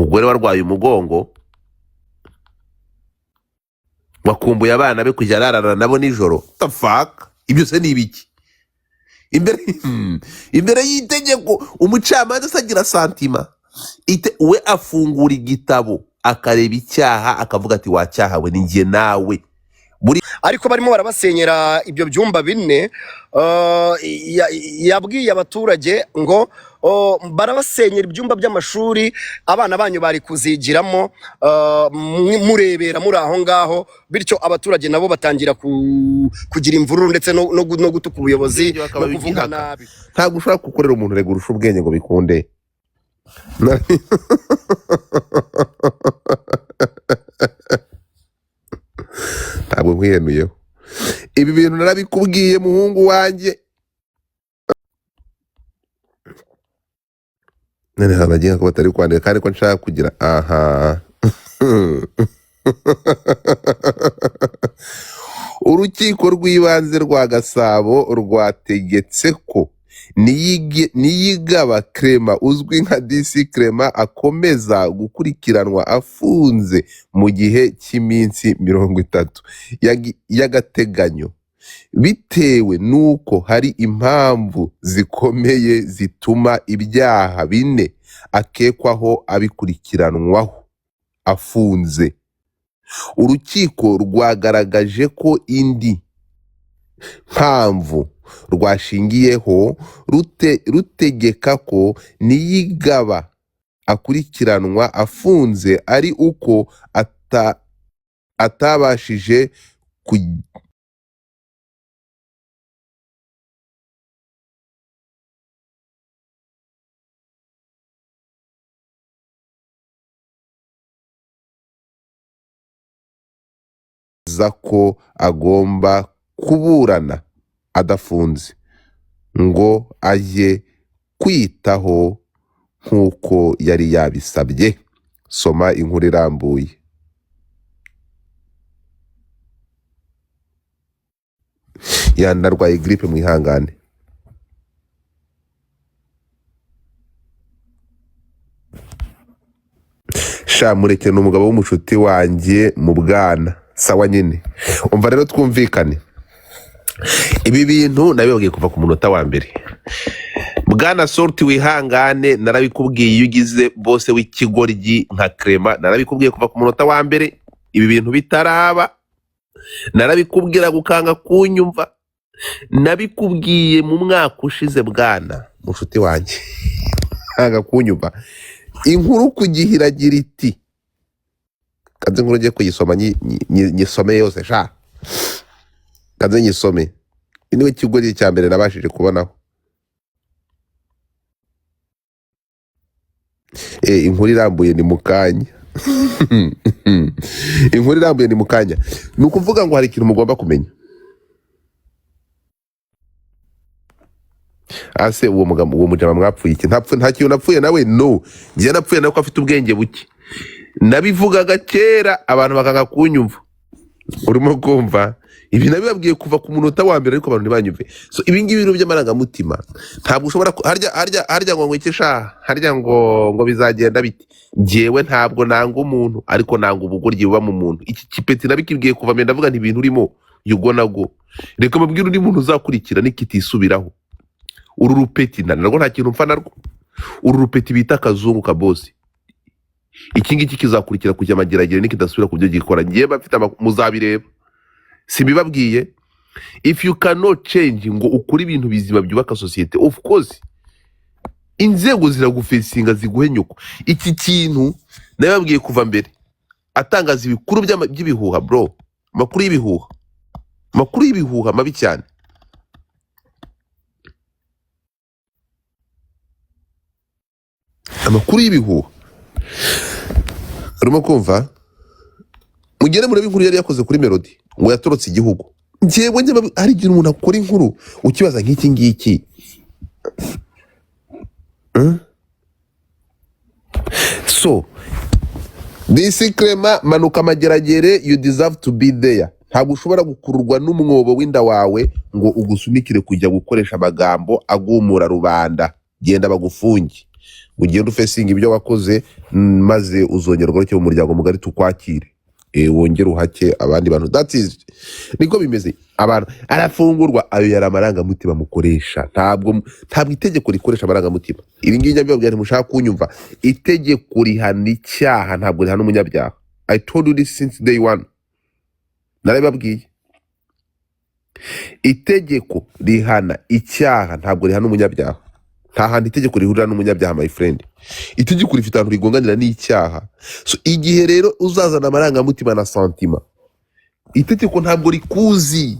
Umugore warwaye umugongo wakumbuye abana be kujya ararana nabo nijoro. What the fuck, ibyo se ni ibiki? Imbere imbere y'itegeko umucamanza se agira sentiment? We afungura igitabo akareba icyaha, akavuga ati: "Wacyahawe ni njye nawe." Buri Ariko barimo barabasenyera ibyo byumba bine. Yabwiye abaturage ngo: "Oh, barabasenyera ibyumba by'amashuri abana banyu bari kuzigiramo, murebera muri aho ngaho." Bityo abaturage nabo batangira kugira imvururu ndetse no gutuka ubuyobozi Ubwenge bakaba no kuvuga igihaka. nabi. Ntabwo ushobora gukorera umuntu rega urusha ubwenge ngo bikunde. Ntabwo nkwihenuyeho, ibi bintu narabikubwiye, muhungu wanjye. None abagenga ko batari kwandika kandi ko nshaka kugira aha. Urukiko rw'ibanze rwa Gasabo rwategetse ko Niyigaba Clement uzwi nka DC Clement akomeza gukurikiranwa afunze mu gihe cy'iminsi 30 y'agateganyo, bitewe n'uko hari impamvu zikomeye zituma ibyaha bine akekwaho abikurikiranwaho afunze. Urukiko rwagaragaje ko indi mpamvu rwashingiyeho rutegeka ko Niyigaba akurikiranwa afunze ari uko atabashije kugeza ko agomba kuburana adafunze ngo ajye kwitaho nk'uko yari yabisabye. Soma inkuru irambuye. Yanarwaye grippe, mwihangane. Sha, mureke, ni umugabo w'umushuti wanjye mu bwana. Sawa nyine. Umva rero, twumvikane, ibi bintu nabibabwiye kuva ku munota wa mbere. Bwana Sorti, wihangane, narabikubwiye. Iyo ugize bose w'ikigoryi nka Clement, narabikubwiye kuva ku munota wa mbere, ibi bintu bitaraba narabikubwira gukanga kunyumva. Nabikubwiye mu mwaka ushize, bwana mushuti wanjye, kanga kunyumva. Inkuru ku gihe iragira iti, kanze inkuru ngiye kuyisoma, nyisome yose sha, kanze nyisome. Niwe kigoryi cya mbere nabashije kubonaho. Inkuru irambuye ni mu kanya, inkuru irambuye ni mu kanya. Ni ukuvuga ngo hari ikintu mugomba kumenya. Ase uwo mugabo, uwo mujama mwapfuye iki? Nta kintu napfuye nawe. No njye napfuye nawe ko afite ubwenge buke. Nabivugaga kera abantu bakanga kunyumva. Urimo kumva, ibi nabibabwiye kuva ku munota wa mbere, ariko abantu ntibanyumve. So ibi ngibi bintu by'amarangamutima ntabwo ushobora harya ngo ngwiki sha, harya ngo bizagenda bite? Njyewe ntabwo nanga umuntu, ariko nanga ubugoryi buba mu muntu. Iki kipeti nabikibwiye kuva mbere, ndavuga nti ibintu urimo, you gonna go. Reka mubwire undi muntu uzakurikira nikitisubiraho. Uru rupeti narwo nta kintu mpfa narwo, uru rupeti bita akazungu ka bosi. Iki ngiki kizakurikira kujya amageragere nikidasubira ku byo gikora. Ngiye bafite muzabireba, simbibabwiye. If you cannot change ngo ukore ibintu bizima byubaka sosiyete, of course inzego ziragufesinga ziguhe nyoko. Iki kintu nabibabwiye kuva mbere, atangaza ibikuru by'ibihuha bro, amakuru y'ibihuha, amakuru y'ibihuha mabi cyane, amakuru y'ibihuha. Urimo kumva, mugere murebe inkuru yari yakoze kuri Melody ngo yatorotse igihugu. Njyewe njye hari igihe umuntu akora inkuru ukibaza nk'iki ngiki. So DC Clement, manuka amageragere, you deserve to be there. Ntabwo ushobora gukururwa n'umwobo w'inda wawe ngo ugusunikire kujya gukoresha amagambo agumura rubanda. Genda bagufunge. Ugende ufacinga ibyo wakoze, maze uzongera ugaruke mu muryango mugari tukwakire. Wongere uhake abandi bantu. That is, niko bimeze. Abantu arafungurwa, ayo yari amarangamutima mukoresha. Ntabwo itegeko rikoresha amarangamutima. Ibi ngibi njya mbibabwira, ntimushaka kunyumva. Itegeko rihana icyaha, ntabwo rihana umunyabyaha. I told you this since day one, narabibabwiye. Itegeko rihana icyaha, ntabwo rihana umunyabyaha. Nta hantu itegeko rihurira n'umunyabyaha, my friend. Itegeko rifite ahantu rigonganira n'icyaha. So igihe rero uzazana amarangamutima na sentiment, itegeko ntabwo rikuzi.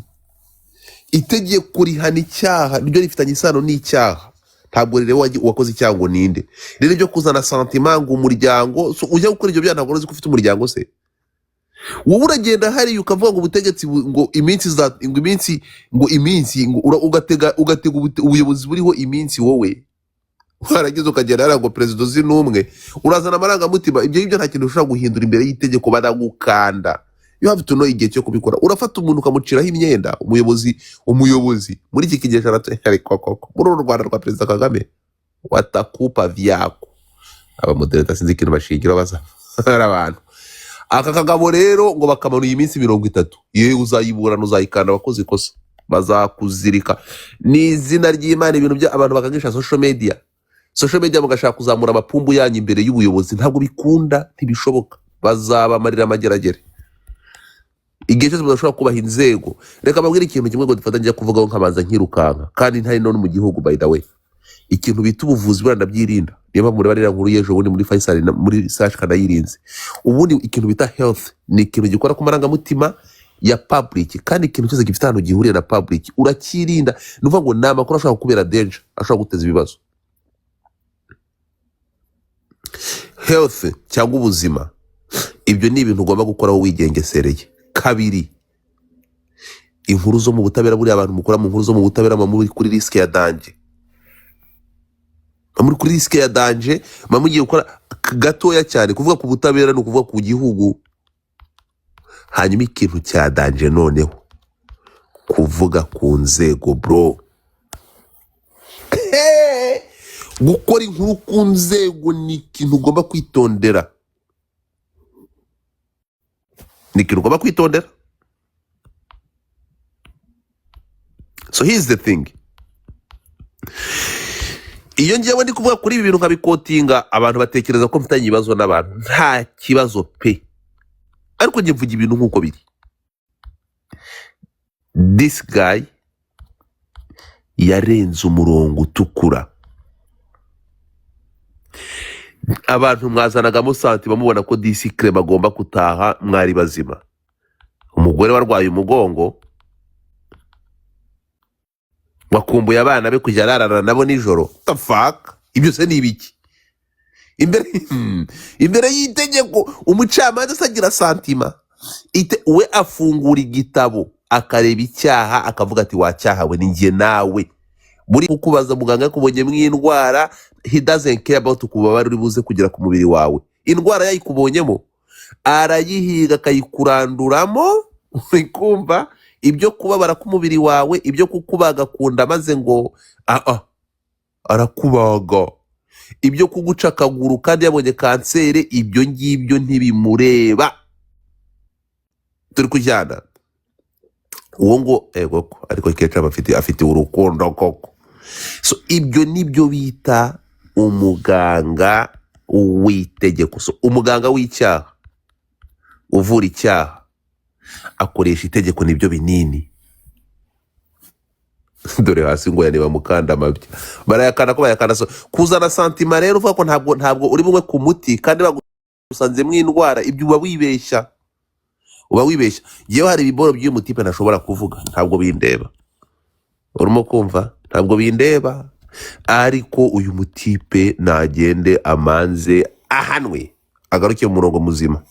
Itegeko rihana icyaha, ryo rifitanye isano n'icyaha, ntabwo rireba uwakoze icyaha ngo ninde. Rero ibyo kuzana sentiment ngo umuryango, so ujya gukora ibyo byaha ntabwo uzi ko ufite umuryango se? Wowe uragenda hariya ukavuga ngo ubutegetsi ngo iminsi za ngo iminsi ngo iminsi ngo ugatega ubuyobozi buriho iminsi. Wowe warageze ukagenda hariya ngo perezida uzi n'umwe, urazana amarangamutima. Ibyo ngibyo nta kintu ushobora guhindura imbere y'itegeko, baragukanda. You have to know igihe cyo kubikora. Urafata umuntu ukamuciraho imyenda, umuyobozi muri iki kinyejana, ariko koko muri uru Rwanda rwa Perezida Kagame, watakupa vyako. Abamodereta sinzi ikintu bashingira baza ari abantu. Aka kagabo rero ngo bakamanuye iminsi 30, yewe uzayiburana, uzayikanda, wakoze ikosa bazakuzirika. Ni izina ry'Imana. Ibintu bya abantu bakagisha social media, social media mugashaka kuzamura amapumbu yanyu imbere y'ubuyobozi, ntabwo bikunda, ntibishoboka. Bazabamarira amageragere igihe cyose mudashobora kubaha inzego. Reka mbabwire ikintu kimwe ngo dufata, njya kuvugaho nkabanza nkirukanka, kandi ntari no mu gihugu. By the way, ikintu bita ubuvuzi buriya ndabyirinda. Niyo mpamvu mureba ririya nkuru y'ejo bundi muri Faisal muri Sashka nayirinze. Ubundi ikintu bita health ni ikintu gikora ku marangamutima ya public, kandi ikintu cyose gifite ahantu gihuriye na public urakirinda. Ni ukuvuga ngo ni amakuru ashobora kukubera danger, ashobora guteza ibibazo. Health cyangwa ubuzima, ibyo ni ibintu ugomba gukoraho wigengesereye. Kabiri, inkuru zo mu butabera. Buriya abantu mukora mu nkuru zo mu butabera muba muri kuri risque ya danger, muba muri kuri risque ya danger, muba mugiye gukora gatoya cyane. Kuvuga ku butabera ni ukuvuga ku gihugu. Hanyuma ikintu cya danger noneho, kuvuga ku nzego, bro. Hey! Gukora inkuru ku nzego ni ikintu ugomba kwitondera, ni ikintu ugomba kwitondera. So here's the thing: iyo ngewe ndi kuvuga kuri ibi bintu nkabikotinga, abantu batekereza ko mfitanye ibibazo n'abantu. Nta kibazo pe, ariko njye mvuga ibintu nk'uko biri. This guy yarenze umurongo utukura. Abantu mwazanagamo sentiment mubona ko disi Clement agomba gutaha, mwari bazima. Umugore warwaye umugongo, wakumbuye abana be kujya ararana nabo nijoro. What the fuck, ibyo se ni ibiki imbere y'itegeko? Umucamanza se agira sentiment? We afungura igitabo akareba icyaha, akavuga ati: "Wacyahawe ni njye nawe." Muri kukubaza, muganga yakubonyemo indwara, he doesn't care about ukubabare uri buze kugera ku mubiri wawe. Indwara yayikubonyemo arayihiga akayikuranduramo. Uri kumva ibyo kubabara k'umubiri wawe, ibyo kukubaga ku nda maze ngo ah ah arakubaga, ibyo kuguca akaguru kandi yabonye kanseri, ibyo ngibyo ntibimureba. Turi kujyana uwo ngo ego ko, ariko kenshi aba afite urukundo koko. So ibyo nibyo bita umuganga w'itegeko. So umuganga w'icyaha uvura icyaha akoresha itegeko, nibyo binini. Dore hasi ngo niba mukanda amabya barayakanda ko bayakanda. So kuzana sentiment rero uvuga ko ntabwo uri bumwe ku muti kandi bagusanzemo indwara, ibyo uba wibeshya, uba wibeshya. Yewe, hari ibiboro by'uyu mutipe ntashobora kuvuga, ntabwo bindeba. Urimo kumva? Ntabwo bindeba. Ariko uyu mutipe nagende amanze ahanwe, agaruke mu murongo muzima.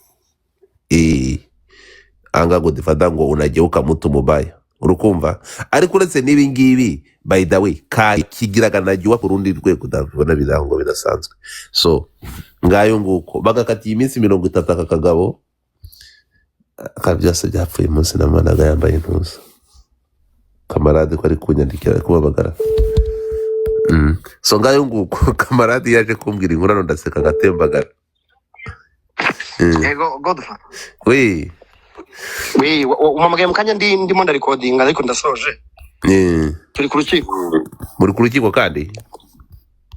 Anga ngo dufata ngo unageuka mtu mubaya. Urukumva? Ariko uretse n'ibi ngibi, by the way, kigiraga najya ku rundi rwego ndabona birango bidasanzwe. So ngayo nguko, bagakatiye iminsi 30 aka kagabo aka. Byose byapfuye umunsi nabonaga yambaye intuza. Kamarade ko ari kunyandikira, ari kumpamagara. So ngayo nguko, kamarade yaje kumbwira inkuru hano, ndaseka agatembagara. Yego, Godfa. We. We, umpamagaye mu kanya ndimo ndarecordinga, ariko ndasoje. Turi ku rukiko. Muri ku rukiko kandi?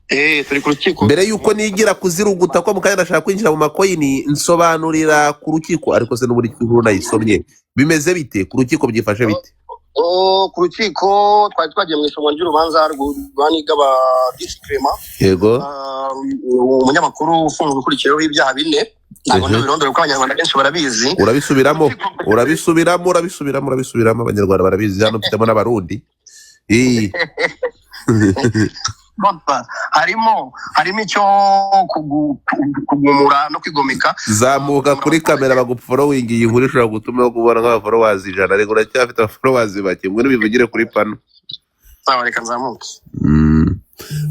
Eh, turi ku rukiko. Mbere yuko nigira kuziruguta ko mu kanya ndashaka kwinjira mu macoin, nsobanurira ku rukiko. Ariko se n'ubundi inkuru nayisomye, bimeze bite ku rukiko? Byifashe bite? Oh, ku rukiko twari twagiye mu isomwa ry'urubanza rwa Nigaba DC Clement. Umunyamakuru ufunzwe ukurikiyeho ibyaha bine, ntabwo ndabirondora kuko Abanyarwanda benshi barabizi. Urabisubiramo. Urukiko Urabisubiramo, urabisubiramo, urabisubiramo. Abanyarwanda barabizi, hano mfitemo n'Abarundi. Godfa, harimo icyo kugumura no kwigomeka. Zamuka Kugumura kuri abaturage. Kamera bagufollowing. Iyi nkuru ishobora gutuma kubona nk'abafollowers 100, ariko uracyafite abafollowers bake. Ngwino bivugire kuri pano. Sawa, reka nzamuke.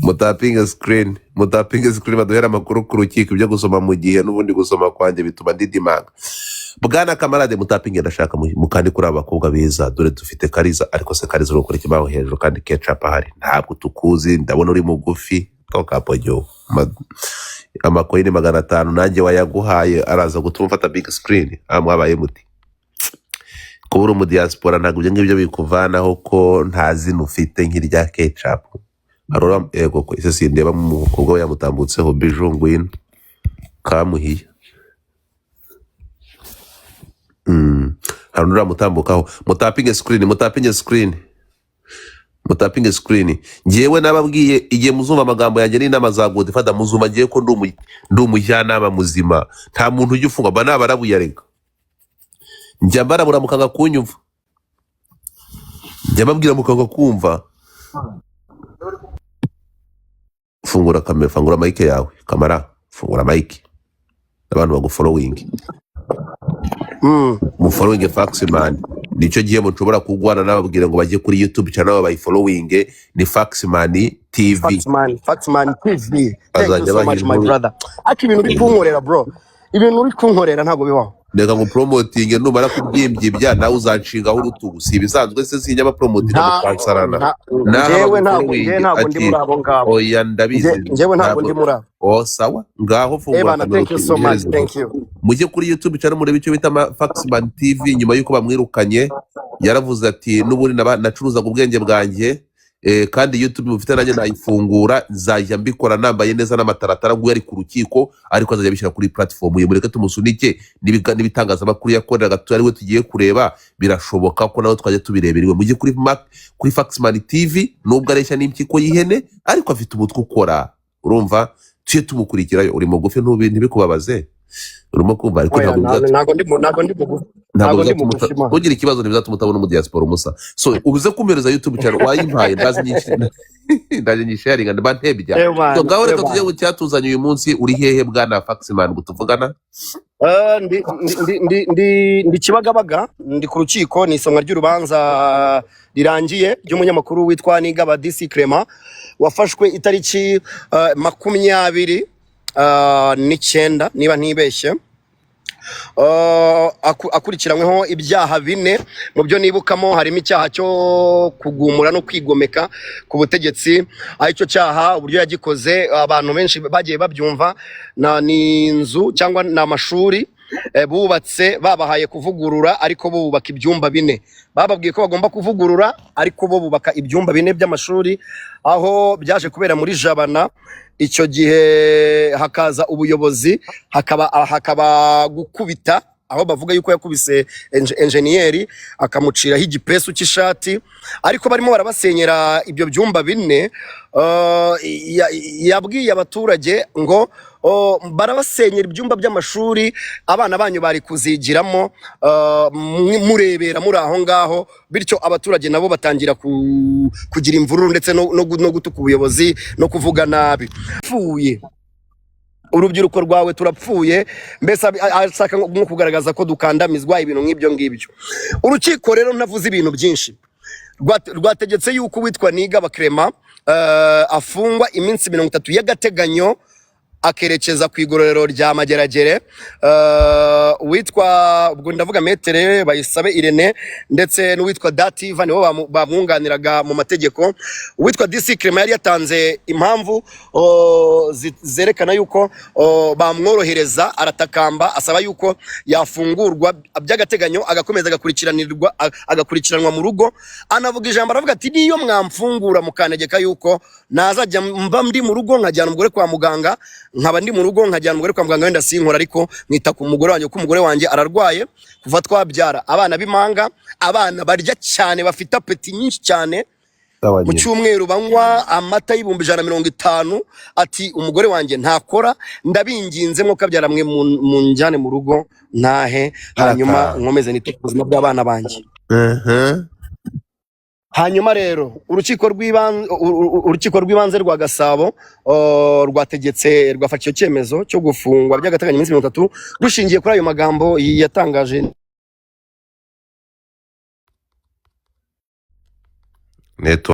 Mutapinge screen, mutapinge screen, baduhere amakuru ku rukiko. Ibyo gusoma mu gihe n'ubundi gusoma kwanjye bituma ndidimanga. Bwana kamarade, mutapinge, ndashaka mukandi kuri aba bakobwa beza. Dore dufite Kariza. Ariko se Kariza, uri gukora ikibaho hejuru kandi ketchup ahari? Ntabwo tukuzi, ndabona uri mugufi. Tokapojo, amacoin 500 nanjye wayaguhaye araza gutuma ufata big screen. Ah, mwabaye muti kuba uri umudiaspora ntabwo ibyo ngibyo bikuvanaho ko nta zina ufite nk'irya ketchup. Arora yego ko ese sindeba mu mukobwa we yamutambutseho. Biju, ngwino kamuhiya. Hari undi uramutambukaho. Mutapinge screen, mutapinge screen, mutapinge screen. Ngewe nababwiye, igihe muzumva amagambo yanjye n'inama za Godfather, muzumva ngewe ko ndi umujyanama muzima. Nta muntu ujya ufunga, mba nabarabuye. Arega njya mbarabura mukanga kunyumva, njya mbabwira mukanga kumva. Fungura kamera, fungura mic yawe kamara, fungura mic abantu bagufollowing. Mufollowing Faxman, nicyo gihembo nshobora kugwana nababwira ngo bajye kuri YouTube channel bayifollowing, ni Faxman TV. Faxman, Faxman TV. Thank you Azajya so abaha much, my inkuru. brother. Ariko ibintu uri kunkorera, bro, ibintu uri kunkorera ntabwo bibaho. Reka ngo promoting, numara kubyimbyibya nawe uzanshingaho urutugu. Si ibisanzwe se? Sinjya bapromotinga Nta mukansarana nta naho njyewe ntabwo njyewe abagufollowing ntabwo ndi ati muri abo ngabo. Oya, ndabizi. Njyewe ntabwo Ntabwo ndi muri abo. Oh, sawa, ngaho fungura Ebana, kamera thank you so much. uhereze. Thank you. Mujye kuri YouTube channel murebe icyo bita Faxman TV. Nyuma y'uko bamwirukanye yaravuze ati n'ubundi nacuruzaga ubwenge bwanjye, kandi YouTube mufite nanjye nayifungura, nzajya mbikora nambaye neza n'amataratara. Nguyu ari ku rukiko, ariko azajya abishyira kuri platform ye. Mureke tumusunike n'ibitangazamakuru yakoreraga ari we tugiye kureba. Birashoboka ko nawe twajya tubirebera iwe. Mujye kuri Faxman TV. Nubwo areshya n'impyiko y'ihene, ariko afite umutwe ukora. Urumva tujye tumukurikirayo. Uri mugufi, ntubi ntibikubabaze, urimo kumva? Ariko Oya, ntabwo ntabwo ndi mugufi. Ntabwo Ntabwo ndi bizatuma mugufi, man. Ntugire ikibazo, ntibizatuma utabona umudiaspora umusa. So ubuze kumpereza YouTube channel wayimpaye, ndazi nyinshi, ndaje nyisharinga mba ntebya. So Ebana, ngaho reka tujye ebana. mu cyatuzanye uyu munsi. Uri hehe, bwana Faxman, ngo tuvugana? Ndi Kibagabaga, ndi ku rukiko, ni isomwa ry'urubanza rirangiye ry'umunyamakuru witwa Nigaba DC Clement wafashwe itariki 29, niba ntibeshye. Akurikiranyweho ibyaha bine. Mu byo nibukamo harimo icyaha cyo kugumura no kwigomeka ku butegetsi, aho icyo cyaha uburyo yagikoze abantu benshi bagiye babyumva. Ni inzu cyangwa ni amashuri bubatse, babahaye kuvugurura, ariko bo bubaka ibyumba bine. Bababwiye ko bagomba kuvugurura, ariko bo bubaka ibyumba bine by'amashuri, aho byaje kubera muri Jabana. Icyo gihe hakaza ubuyobozi, hakaba gukubita, aho bavuga yuko yakubise enjeniyeri akamuciraho igipesu cy'ishati. Ariko barimo barabasenyera ibyo byumba bine, yabwiye abaturage ngo oh, barabasenyera ibyumba by'amashuri, abana banyu bari kuzigiramo, murebera muri aho ngaho. Bityo abaturage nabo batangira kugira imvururu ndetse no gutuka ubuyobozi no kuvuga nabi. Pfuye urubyiruko rwawe, turapfuye. Mbese ashaka nko kugaragaza ko dukandamizwa, ibintu nk'ibyo ngibyo. Urukiko rero, ntavuze ibintu byinshi, rwategetse yuko uwitwa Nigaba Clement afungwa iminsi 30 y'agateganyo. akerekeza ku igororero rya Mageragere. Uwitwa, ubwo ndavuga Metere Bayisabe Irene ndetse n'uwitwa Dativa nibo bamwunganiraga mu mategeko. Uwitwa DC Clement yari yatanze impamvu zerekana yuko bamworohereza, aratakamba asaba yuko yafungurwa by'agateganyo agakomeza agakurikiranwa mu rugo. Anavuga ijambo aravuga ati niyo mwamfungura mukantegeka yuko nazajya mba ndi mu rugo nkajyana umugore kwa muganga, nkaba ndi mu rugo nkajyana umugore kwa muganga, wenda sinkora ariko nkita ku mugore wanjye, kuko umugore wanjye ararwaye kuva twabyara abana b'impanga, abana barya cyane, bafite apeti nyinshi cyane, Sawa mu nyine. cyumweru banywa amata 150,000. Ati umugore wanjye ntakora, ndabinginze mwo kabyara mwe munjyane mu rugo ntahe, hanyuma Arataha. nkomeze nite ku buzima bw'abana banjye. Hanyuma rero urukiko rw'ibanze rwa Gasabo rwategetse, rwafashe icyo cyemezo cyo gufungwa by'agateganyo iminsi 30, rushingiye kuri ayo magambo yatangaje. Neto.